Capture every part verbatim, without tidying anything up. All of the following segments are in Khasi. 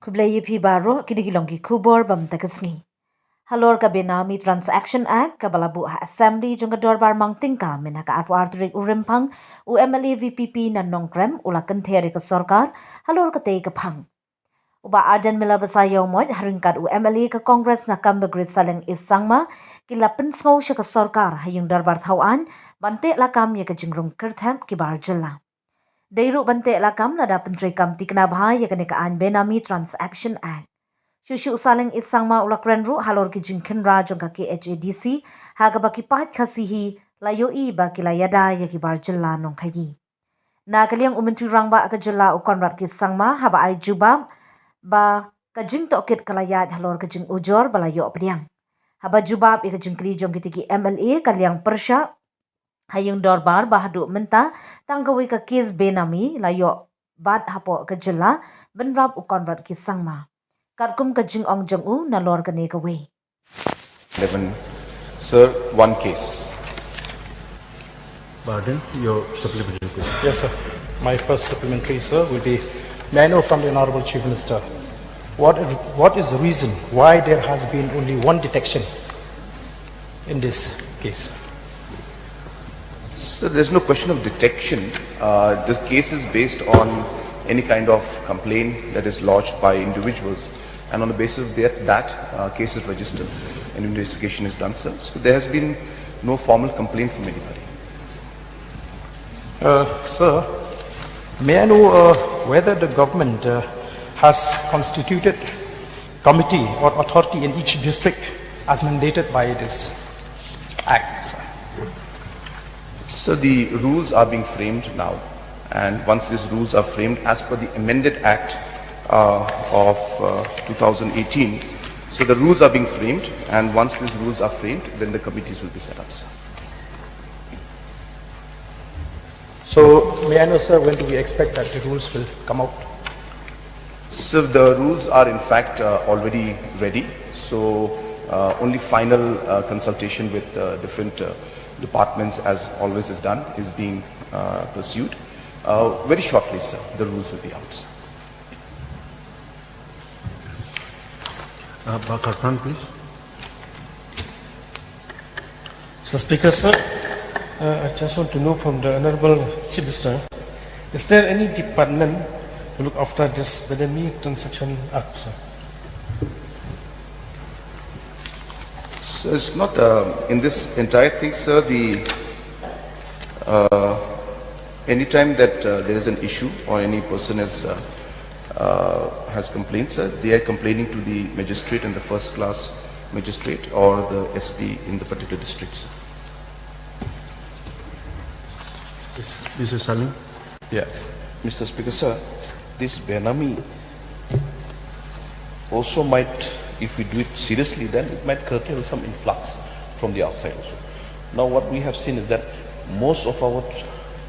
Khublei ïa phi baroh, kine ki long ki khubor ba mynta ka sngi. Halor ka Benami Transaction Act, kaba la buh ha Assembly jong ka Dorbar Mang tyngka mynta ka arphew ar tarik u Rymphang, u M L A V P P na Nongkrem u la kynther ïa ka sorkar halor katei ka phang. U Bah Ardent Miller Basaiawmoit ha ryngkat u M L A ka Congress na Kambagre Saleng East Sangma ki la pynsngew sha ka sorkar ha ïing dorbar thaw aiñ ban teh lakam ïa ka jingrung kyrthep ki bar jylla. Dei ruh ban teh lakam lada pyntreikam thikna bha ïa kane ka aiñ Benami Transaction Act. Shuh shuh u Saleng East Sangma u la kren ruh halor ki jingkhynra jong ka K H A D C ha kaba ki paid Khasi hi la ïohi ba ki la ïada ïa ki bar jylla Nongkhaïi. Na ka liang u Myntri Rangbah ka jylla u Conrad K Sangma haba ai jubab ba ka jingtohkit ka la ïaid halor ka jingujor ba la ïoh pdiang. Haba jubab ïa ka jingkylli jong kitei ki M L A, ka liang pyrshah ha ïing dorbar ba haduh mynta tang kawei ka kes Benami la ïoh bat hapoh ka jylla, bynrap u Conrad K Sangma. Katkum ka jingong jong u nalor kane kawei. eleven. Sir, one case. Pardon, your supplementary question. Yes, sir. My first supplementary, sir, will be, may I know from the Honorable Chief Minister, what, what is the reason why there has been only one detection in this case? So there's no question of detection. Uh, this case is based on any kind of complaint that is lodged by individuals, and on the basis of that, that uh, case is registered and investigation is done, sir. So there has been no formal complaint from anybody. Uh, sir, may I know uh, whether the government uh, has constituted committee or authority in each district as mandated by this act, sir? So the rules are being framed now, and once these rules are framed as per the amended act uh, of uh, two thousand eighteen, so the rules are being framed, and once these rules are framed, then the committees will be set up, sir. So, may I know, sir, when do we expect that the rules will come out? So the rules are in fact uh, already ready. So uh, only final uh, consultation with uh, different uh, departments, as always is done, is being uh, pursued. Uh, very shortly, sir, the rules will be out, sir. Uh, Bah Kharpran, please. Mister Speaker, sir, uh, I just want to know from the Honorable Chief Minister, is there any department to look after this Benami Transaction Act, sir? So it's not uh, in this entire thing, sir. The uh, anytime that uh, there is an issue or any person is uh, uh, has complained, sir, they are complaining to the magistrate and the first class magistrate or the S P in the particular district, sir. Mister Salim. Yeah, Mister Speaker, sir, this Benami also might, if we do it seriously, then it might curtail some influx from the outside also. Now, what we have seen is that most of our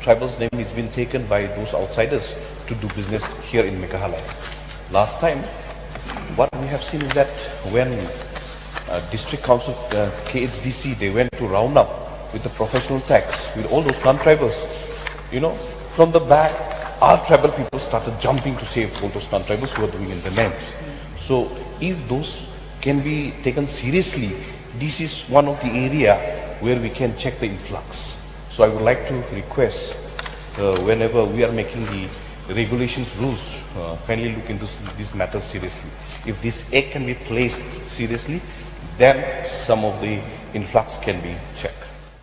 tribals' name is being taken by those outsiders to do business here in Meghalaya. Last time, what we have seen is that when uh, District Council, uh, K H D C, they went to round up with the professional tax, with all those non-tribals, you know, from the back, our tribal people started jumping to save all those non-tribals who are doing in the lands. So if those can be taken seriously, this is one of the area where we can check the influx. So I would like to request, uh, whenever we are making the regulations rules, uh, kindly look into s- these matters seriously. If this act can be placed seriously, then some of the influx can be checked.